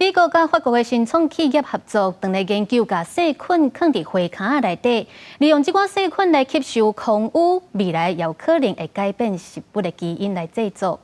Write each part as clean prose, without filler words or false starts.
美國佮法國的新創企業合作，正咧研究共細菌囥佇花囥仔內底，利用這寡細菌來吸收空污，未來有可能會改變食物的基因來製作。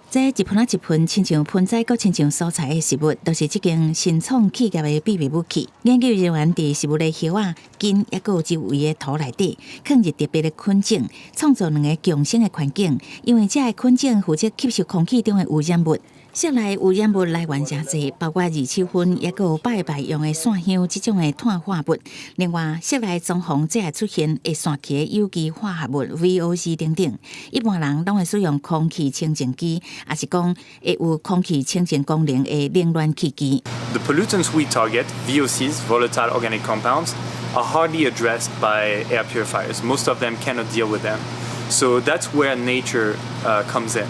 這一盆仔一盆，親像盆栽，閣親像蔬菜的食物，都是這間新創企業的秘密武器。研究人員佇食物的葉仔、根，抑閣有周圍的土內底，囥入特別的菌種，創造兩个共生的環境。因為這个菌種負責吸收空氣中的污染物。室內污染物來源誠濟，包括二手薰，抑閣有拜拜用的線香這種的碳化物。另外，室內裝潢才會出現會散去的有機化合物 VOC 等等。一般人攏會使用空氣清淨機，抑是講會有空氣清淨功能的冷暖氣機。 The pollutants we target, VOCs, volatile organic compounds, are hardly addressed by air purifiers. Most of them cannot deal with them. So that's where nature comes in.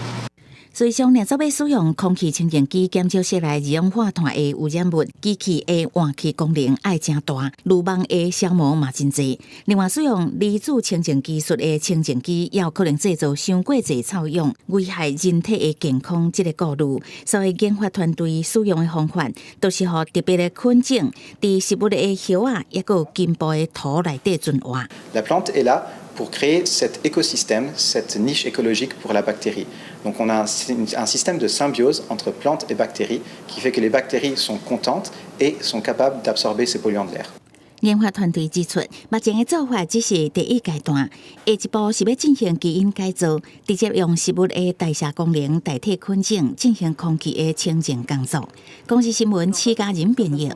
所以，上若做欲使用空氣清淨機減少室內二氧化碳的污染物，機器的換氣功能愛誠大，濾網的消耗嘛真濟。另外，使用離子清淨技術的清淨機，也有可能製造傷過濟臭氧，危害人體的健康。這个顧慮，所以研發團隊使用的方法，都是予特別的菌種佇食物的葉仔，抑閣有根部的土內底存活。 La plante est là pour créer cet écosystème, cette niche écologique pour la bactérie. Donc on a un système de symbiose entre plantes et bactéries qui fait que les bactéries sont contentes et sont capables d'absorber ces polluants de l'air. 研發團隊指出，目前的做法只是第一階段，下一步是欲進行基因改造，直接用食物的代謝功能代替菌種進行空氣的清淨工作。公視新聞，施嘉仁編譯。